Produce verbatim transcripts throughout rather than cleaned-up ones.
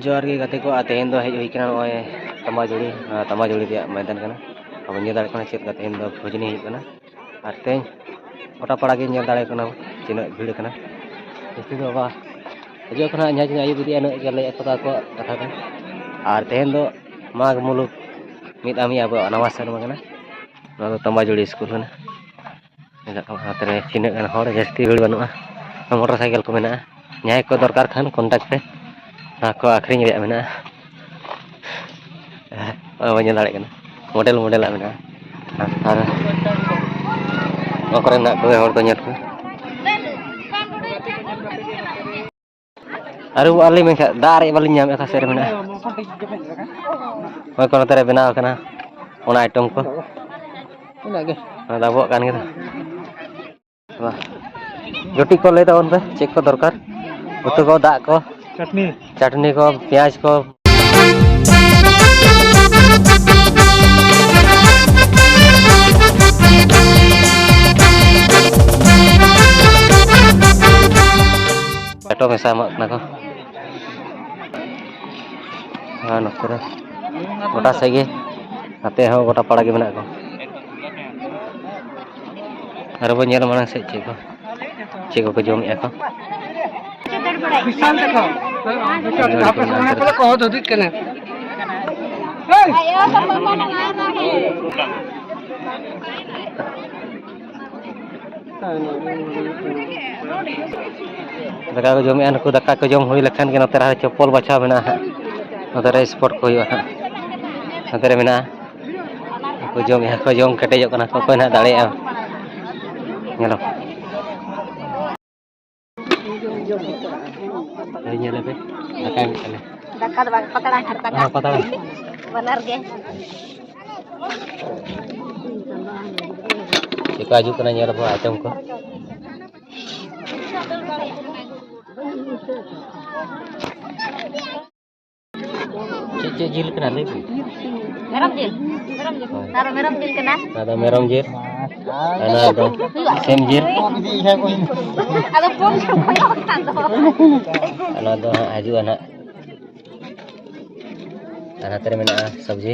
ᱡᱚᱦᱟᱨ ᱜᱮ ᱜᱟᱛᱮ ᱠᱚ, ᱟᱨ ᱛᱮᱦᱮᱧ ᱫᱚ ᱦᱮᱡ ᱦᱩᱭ ᱠᱟᱱᱟ ᱱᱚᱜᱼᱚᱭ ᱛᱟᱢᱵᱟᱡᱩᱲᱤ, ᱟᱨ ᱛᱟᱢᱵᱟᱡᱩᱲᱤ ᱨᱮᱭᱟᱜ ᱢᱚᱭᱫᱟᱱ ᱠᱟᱱᱟ᱾ ᱟᱵᱚ ᱧᱮᱞ ᱫᱟᱲᱮᱭᱟᱜ ᱠᱟᱱᱟ ᱪᱮᱫ ᱞᱮᱠᱟ ᱛᱮᱦᱮᱧ ᱫᱚ ᱵᱷᱚᱡᱽᱱᱤ ᱦᱩᱭᱩᱜ ᱠᱟᱱᱟ᱾ ᱟᱨ ᱛᱮᱦᱮᱧ ᱜᱚᱴᱟ ᱯᱟᱲᱟ ᱜᱮ ᱧᱮᱞ ᱫᱟᱲᱮᱭᱟᱜ ᱠᱟᱱᱟ ᱛᱤᱱᱟᱹᱜ ᱵᱷᱤᱲ ᱠᱟᱱᱟ᱾ ᱡᱟᱹᱥᱛᱤ ᱫᱚ ᱵᱟᱵᱟ ᱦᱤᱡᱩᱜ ᱠᱟᱱᱟ, ᱧᱮᱞ ᱧᱮᱞ ᱟᱹᱭᱩᱵ ᱤᱫᱤᱜᱼᱟ, ᱤᱱᱟᱹᱜ ᱜᱮ ᱞᱟᱹᱭ ᱟᱠᱚ ᱟᱠᱚᱣᱟᱜ ᱠᱟᱛᱷᱟ ᱠᱚ᱾ ᱟᱨ ᱛᱮᱦᱮᱧ ᱫᱚ ᱢᱟᱜᱽ ᱢᱩᱞᱩᱜ ᱢᱤᱫ ᱟᱢᱤ ᱟᱵᱚᱣᱟᱜ ᱱᱟᱣᱟ ᱥᱮᱨᱢᱟ ᱠᱟᱱᱟ᱾ ᱱᱚᱣᱟ ᱫᱚ ᱛᱟᱢᱵᱟᱡᱩᱲᱤ ᱥᱠᱩᱞ ᱠᱟᱱᱟ᱾ ᱧᱮᱞᱚᱜ ᱠᱟᱱᱟ ᱦᱟᱛ ᱨᱮ ᱛᱤᱱᱟᱹᱜ ᱜᱟᱱ ᱦᱚᱲ, ᱡᱟᱹᱥᱛᱤ ᱵᱷᱤᱲ ᱵᱟᱹᱱᱩᱜᱼᱟ᱾ ᱢᱚᱴᱚᱨ ᱥᱟᱭᱠᱮᱞ ᱠᱚ ᱢᱮᱱᱟᱜᱼᱟ, ᱡᱟᱦᱟᱸᱭ ᱠᱚ ᱫᱚᱨᱠᱟᱨ ᱠᱷᱟᱱ contact ᱯᱮ, ᱱᱚᱣᱟ ᱠᱚ ᱟᱹᱠᱷᱨᱤᱧ ᱨᱮᱭᱟᱜ ᱢᱮᱱᱟᱜᱼᱟ᱾ ᱱᱚᱜᱼᱚᱭ ᱵᱚᱱ ᱧᱮᱞ ᱫᱟᱲᱮᱭᱟᱜ ᱠᱟᱱᱟ, model model ᱟᱜ ᱢᱮᱱᱟᱜᱼᱟ᱾ ᱟᱨ ᱱᱚᱣᱟ ᱠᱚᱨᱮ ᱢᱮᱱᱟᱜ ᱠᱚᱣᱟ ᱦᱚᱲ ᱠᱚ, ᱧᱮᱞ ᱠᱚ᱾ ᱟᱨᱮ ᱟᱹᱞᱤᱧ ᱢᱮᱱᱠᱷᱟᱱ ᱫᱟᱜ ᱨᱮ ᱵᱟᱹᱞᱤᱧ ᱧᱟᱢᱮᱫ, ᱚᱠᱟ ᱥᱮᱫ ᱨᱮ ᱢᱮᱱᱟᱜᱼᱟ? ᱦᱳᱭ ᱠᱚ, ᱱᱚᱛᱮ ᱨᱮ ᱵᱮᱱᱟᱣ ᱠᱟᱱᱟ ᱚᱱᱟ item ᱠᱚ᱾ ᱤᱱᱟᱹᱜ ᱜᱮ᱾ ᱚᱱᱟ ᱫᱚ ᱟᱵᱚᱣᱟᱜ ᱠᱟᱱ ᱜᱮᱫᱚ᱾ ᱡᱩᱴᱤ ᱠᱚ ᱞᱟᱹᱭ ᱛᱟᱵᱚᱱ ᱯᱮ, ᱪᱮᱫ ᱠᱚ ᱫᱚᱨᱠᱟᱨ? ᱩᱛᱩ ᱠᱚ, ᱫᱟᱜ ᱠᱚ, ᱪᱟᱴᱱᱤ᱾ ᱪᱟᱴᱱᱤ ᱠᱚ, ᱯᱮᱸᱭᱟᱡᱽ ᱠᱚ᱾ ᱯᱮᱴᱳ ᱢᱮᱥᱟ ᱮᱢᱟᱜ ᱠᱟᱱᱟ ᱠᱚ᱾ ᱟᱨ ᱱᱚᱛᱮ ᱨᱮ ᱜᱚᱴᱟ ᱥᱮᱫ ᱜᱮ, ᱱᱚᱛᱮ ᱦᱚᱸ ᱜᱚᱴᱟ ᱯᱟᱲᱟ ᱜᱮ ᱢᱮᱱᱟᱜ ᱠᱚᱣᱟ᱾ ᱟᱨ ᱵᱚᱱ ᱧᱮᱞᱟ ᱢᱟᱲᱟᱝ ᱥᱮᱫ ᱪᱮᱫ ᱠᱚ, ᱪᱮᱫ ᱠᱚᱠᱚ ᱡᱚᱢᱮᱫᱼᱟ ᱠᱚ᱾ ᱵᱤᱥᱟᱞ ᱫᱮᱠᱷᱟᱣ᱾ ᱦᱟᱯᱮ ᱥᱚᱢᱚᱭ ᱠᱚᱞᱮ ᱠᱚᱦᱚ ᱫᱷᱩᱫᱤᱜ ᱠᱟᱱᱟ᱾ ᱫᱟᱠᱟ ᱠᱚ ᱡᱚᱢᱮᱫᱼᱟ ᱱᱩᱠᱩ᱾ ᱫᱟᱠᱟ ᱠᱚ ᱡᱚᱢ ᱦᱩᱭ ᱞᱮᱠᱷᱟᱱ ᱜᱮ ᱱᱚᱛᱮ ᱨᱮ ᱪᱚᱯᱯᱚᱞ ᱵᱟᱪᱷᱟᱣ ᱢᱮᱱᱟᱜᱼᱟ ᱦᱟᱸᱜ᱾ ᱱᱚᱛᱮ ᱨᱮ spot ᱠᱚ ᱦᱩᱭᱩᱜᱼᱟ ᱦᱟᱸᱜ᱾ ᱱᱚᱛᱮ ᱨᱮ ᱢᱮᱱᱟᱜᱼᱟ᱾ ᱩᱱᱠᱩ ᱡᱚᱢᱮᱫᱼᱟ ᱠᱚ, ᱡᱚᱢ ᱠᱮᱴᱮᱡᱚᱜ ᱠᱟᱱᱟ ᱠᱚ, ᱚᱠᱚᱭ ᱱᱟᱦᱟᱜ ᱫᱟᱲᱮᱭᱟᱜᱼᱟ᱾ ᱧᱮᱞᱚ᱾ ᱦᱳᱭ, ᱧᱮᱞ ᱟᱯᱮ, ᱫᱟᱠᱟᱭ ᱮᱢᱮᱫ ᱛᱟᱞᱮ᱾ ᱫᱟᱠᱟ ᱫᱚ ᱵᱟᱝ, ᱯᱟᱛᱲᱟ ᱦᱟᱨᱛᱟ᱾ ᱦᱮᱸ, ᱯᱟᱛᱲᱟ᱾ ᱵᱟᱱᱟᱨ ᱜᱮ᱾ ᱪᱮᱫ ᱠᱚ ᱦᱤᱡᱩᱜ ᱠᱟᱱᱟ, ᱧᱮᱞ ᱟᱵᱚ item ᱠᱚ᱾ ᱪᱮᱫ ᱪᱮᱫ ᱡᱤᱞ ᱠᱟᱱᱟ ᱞᱟᱹᱭ ᱵᱤᱱ? ᱢᱮᱨᱚᱢ ᱡᱤᱞ, ᱢᱮᱨᱚᱢ ᱡᱤᱞ᱾ ᱦᱳᱭ᱾ ᱟᱨᱚ ᱢᱮᱨᱚᱢ ᱡᱤᱞ ᱠᱟᱱᱟ᱾ ᱚᱱᱟ ᱫᱚ ᱢᱮᱨᱚᱢ ᱡᱤᱞ᱾ ᱦᱩᱭᱩᱜᱼᱟ᱾ ᱥᱤᱢ ᱡᱤᱞ᱾ ᱟᱫᱚ ᱯᱩᱱ ᱡᱚᱢ ᱦᱩᱭᱩᱜᱼᱟ ᱵᱟᱠᱷᱟᱱ ᱫᱚ᱾ ᱚᱱᱟ ᱫᱚ ᱦᱟᱸᱜ ᱦᱤᱡᱩᱜᱼᱟ ᱱᱟᱜ᱾ ᱟᱨ ᱱᱚᱛᱮ ᱨᱮ ᱢᱮᱱᱟᱜᱼᱟ ᱥᱚᱵᱽᱡᱤ᱾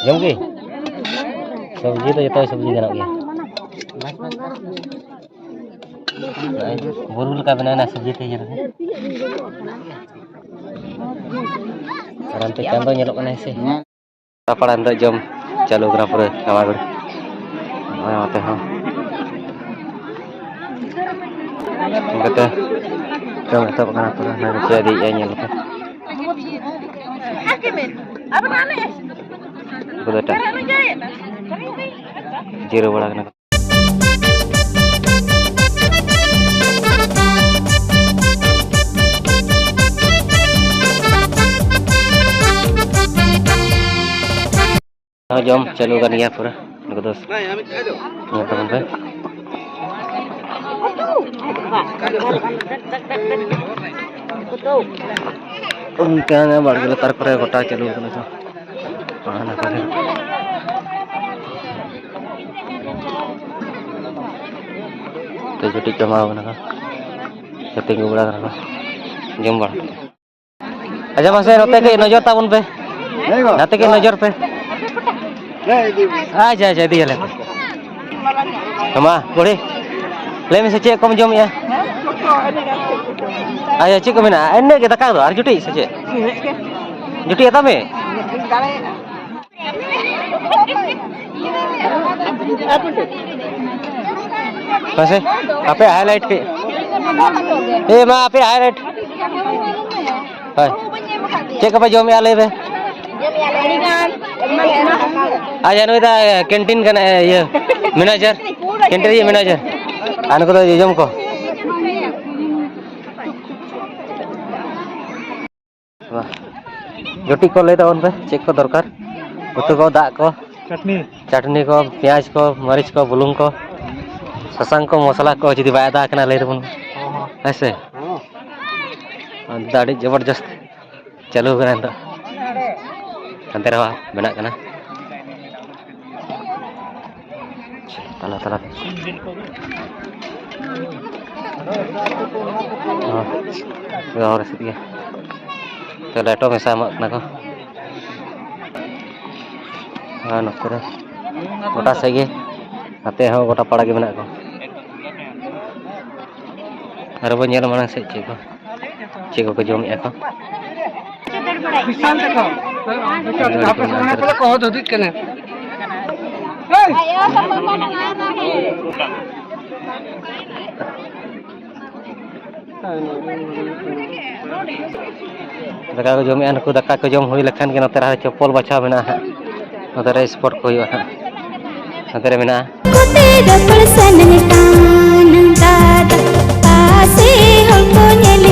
ᱡᱚᱢ ᱠᱤ? ᱥᱚᱵᱽᱡᱤ ᱫᱚ ᱡᱚᱛᱚ ᱥᱚᱵᱽᱡᱤ ᱜᱟᱱᱚᱜ ᱜᱮᱭᱟ᱾ ᱱᱚᱜᱼᱚᱭ ᱵᱩᱨᱩ ᱞᱮᱠᱟ ᱵᱮᱱᱟᱣ ᱮᱱᱟ ᱥᱚᱵᱽᱡᱤ ᱛᱮ ᱤᱭᱟᱹ ᱞᱮᱠᱟ᱾ ᱟᱨ ᱚᱱᱛᱮ ᱪᱟᱸᱫᱚ ᱧᱮᱞᱚᱜ ᱠᱟᱱᱟᱭ ᱥᱮ? ᱥᱟᱯᱲᱟᱣ ᱱᱤᱛᱚᱜ ᱡᱚᱢ ᱪᱟᱹᱞᱩ ᱠᱟᱱᱟ ᱯᱩᱨᱟᱹ ᱱᱟᱣᱟ ᱜᱟᱹᱰᱤ᱾ ᱱᱚᱜᱼᱚᱭ ᱱᱚᱛᱮ ᱦᱚᱸ᱾ ᱚᱱᱠᱟᱛᱮ ᱡᱚᱢ ᱮᱛᱚᱦᱚᱵ ᱠᱟᱱᱟ ᱯᱩᱨᱟᱹ᱾ ᱱᱚᱜᱼᱚᱭ ᱪᱮᱫ ᱤᱫᱤᱭᱮᱫᱼᱟ ᱧᱮᱞ ᱯᱮ᱾ ᱩᱱᱠᱩ ᱫᱚ ᱮᱴᱟᱜ ᱡᱤᱨᱟᱹᱣ ᱵᱟᱲᱟ ᱠᱟᱱᱟ ᱠᱚ᱾ ᱡᱚᱢ ᱪᱟᱹᱞᱩ ᱟᱠᱟᱱ ᱜᱮᱭᱟ ᱯᱩᱨᱟᱹ᱾ ᱱᱩᱠᱩ ᱫᱚ ᱧᱮᱞ ᱛᱟᱵᱚᱱ ᱯᱮ᱾ ᱚᱱᱠᱟ ᱵᱟᱲᱜᱮ ᱞᱟᱛᱟᱨ ᱠᱚᱨᱮ ᱜᱚᱴᱟ ᱪᱟᱹᱞᱩ ᱟᱠᱟᱱᱟ ᱠᱚ᱾ ᱚᱱᱟ ᱠᱚᱨᱮ ᱛᱮ ᱡᱩᱴᱤᱡ ᱠᱚ ᱮᱢᱟ ᱠᱚ ᱠᱟᱱᱟ ᱠᱚ᱾ ᱛᱤᱸᱜᱩ ᱵᱟᱲᱟ ᱠᱟᱱᱟ ᱠᱚ᱾ ᱡᱚᱢ ᱵᱟᱲᱟ᱾ ᱟᱪᱪᱷᱟ, ᱢᱟᱥᱮ ᱱᱚᱛᱮ ᱠᱟᱹᱡ ᱱᱚᱡᱚᱨ ᱛᱟᱵᱚᱱ ᱯᱮ᱾ ᱱᱚᱛᱮ ᱠᱟᱹᱡ ᱱᱚᱡᱚᱨ ᱯᱮ᱾ ᱟᱪᱪᱷᱟ, ᱟᱪᱪᱷᱟ, ᱤᱫᱤᱭᱟᱞᱮ ᱯᱮ᱾ ᱢᱟ, ᱠᱩᱲᱤ, ᱞᱟᱹᱭ ᱢᱮᱥᱮ, ᱪᱮᱫ ᱠᱚᱢ ᱡᱚᱢᱮᱜᱼᱟ? ᱟᱪᱪᱷᱟ, ᱪᱮᱫ ᱠᱚ ᱢᱮᱱᱟᱜᱼᱟ? ᱤᱱᱟᱹᱜ ᱜᱮ ᱫᱟᱠᱟ ᱫᱚ ᱟᱨ ᱡᱩᱴᱤᱡ ᱥᱮ ᱪᱮᱫ? ᱡᱩᱴᱤᱡ ᱦᱟᱛᱟᱣ ᱢᱮ᱾ ᱢᱟᱥᱮ, ᱟᱯᱮ highlight ᱠᱟᱹᱡ᱾ ᱮ ᱢᱟ, ᱟᱯᱮ highlight᱾ ᱦᱳᱭ᱾ ᱪᱮᱫ ᱠᱚᱯᱮ ᱡᱚᱢᱮᱜᱼᱟ, ᱞᱟᱹᱭ ᱯᱮ? ᱟᱪᱪᱷᱟ, ᱱᱩᱭ ᱫᱚ canteen ᱠᱟᱱᱟᱭ, ᱤᱭᱟᱹ, manager᱾ Canteen ᱨᱮ manager᱾ ᱟᱨ ᱱᱩᱠᱩ ᱫᱚ ᱡᱚᱡᱚᱢ ᱠᱚ᱾ ᱵᱟᱦ᱾ ᱡᱩᱴᱤ ᱠᱚ ᱞᱟᱹᱭ ᱛᱟᱵᱚᱱ ᱯᱮ, ᱪᱮᱫ ᱠᱚ ᱫᱚᱨᱠᱟᱨ? ᱩᱛᱩ ᱠᱚ, ᱫᱟᱜ ᱠᱚ, ᱪᱟᱴᱱᱤ᱾ ᱪᱟᱴᱱᱤ ᱠᱚ, ᱯᱮᱸᱭᱟᱡᱽ ᱠᱚ, ᱢᱟᱹᱨᱤᱪ ᱠᱚ, ᱵᱩᱞᱩᱝ ᱠᱚ, ᱥᱟᱥᱟᱝ ᱠᱚ, ᱢᱚᱥᱞᱟ ᱠᱚ, ᱡᱩᱫᱤ ᱵᱟᱭ ᱟᱫᱟ ᱟᱠᱟᱱᱟ, ᱞᱟᱹᱭ ᱛᱟᱵᱚᱱ ᱯᱮ᱾ ᱦᱚᱸ, ᱦᱚᱸ᱾ ᱦᱮᱸ ᱥᱮ? ᱦᱚᱸ᱾ ᱫᱟᱜ ᱟᱹᱰᱤ ᱡᱚᱵᱚᱨᱡᱚᱥᱛ ᱪᱟᱹᱞᱩ ᱟᱠᱟᱱᱟ ᱱᱤᱛᱚᱜ᱾ ᱦᱟᱱᱛᱮ ᱨᱮᱦᱚᱸ ᱵᱮᱱᱟᱜ ᱠᱟᱱᱟ᱾ ᱛᱟᱞᱟ ᱛᱟᱞᱟ ᱛᱮ᱾ ᱦᱚᱸ, ᱨᱚᱦᱚᱲ ᱦᱤᱥᱤᱫ ᱜᱮ᱾ ᱛᱚ, ᱞᱮᱴᱚ ᱢᱮᱥᱟ ᱮᱢᱟᱜ ᱠᱟᱱᱟ ᱠᱚ᱾ ᱟᱨ ᱱᱚᱛᱮ ᱨᱮ ᱜᱚᱴᱟ ᱥᱮᱫ ᱜᱮ, ᱱᱚᱛᱮ ᱦᱚᱸ ᱜᱚᱴᱟ ᱯᱟᱲᱟ ᱜᱮ ᱢᱮᱱᱟᱜ ᱠᱚᱣᱟ᱾ ᱟᱨ ᱵᱚᱱ ᱧᱮᱞᱟ ᱢᱟᱲᱟᱝ ᱥᱮᱫ ᱪᱮᱫ ᱠᱚ, ᱪᱮᱫ ᱠᱚᱠᱚ ᱡᱚᱢᱮᱫᱼᱟ ᱠᱚ᱾ ᱵᱤᱥᱟᱞ ᱛᱟᱠᱚ᱾ ᱦᱟᱯᱮ ᱥᱚᱢᱚᱭ ᱠᱚ ᱦᱚᱦᱚ ᱫᱷᱩᱫᱤᱜ ᱠᱟᱱᱟ᱾ ᱫᱟᱠᱟ ᱠᱚ ᱡᱚᱢᱮᱫᱼᱟ ᱱᱩᱠᱩ᱾ ᱫᱟᱠᱟ ᱠᱚ ᱡᱚᱢ ᱦᱩᱭ ᱞᱮᱠᱷᱟᱱ ᱜᱮ ᱱᱚᱛᱮ ᱨᱮ ᱪᱚᱯᱯᱚᱞ ᱵᱟᱪᱷᱟᱣ ᱢᱮᱱᱟᱜᱼᱟ ᱦᱟᱸᱜ᱾ ᱱᱚᱛᱮ ᱨᱮ ᱥᱯᱚᱴ ᱠᱚ ᱦᱩᱭᱩᱜᱼᱟ ᱦᱟᱸᱜ᱾ ᱱᱚᱛᱮ ᱨᱮ ᱢᱮᱱᱟᱜᱼᱟ᱾ ᱠᱚᱛᱮ ᱫᱚ ᱯᱟᱲᱥᱟᱱ ᱢᱤᱫᱴᱟᱝ ᱫᱟᱫᱟ, ᱯᱟᱥᱮ ᱦᱚᱲ ᱠᱚ ᱧᱮᱞ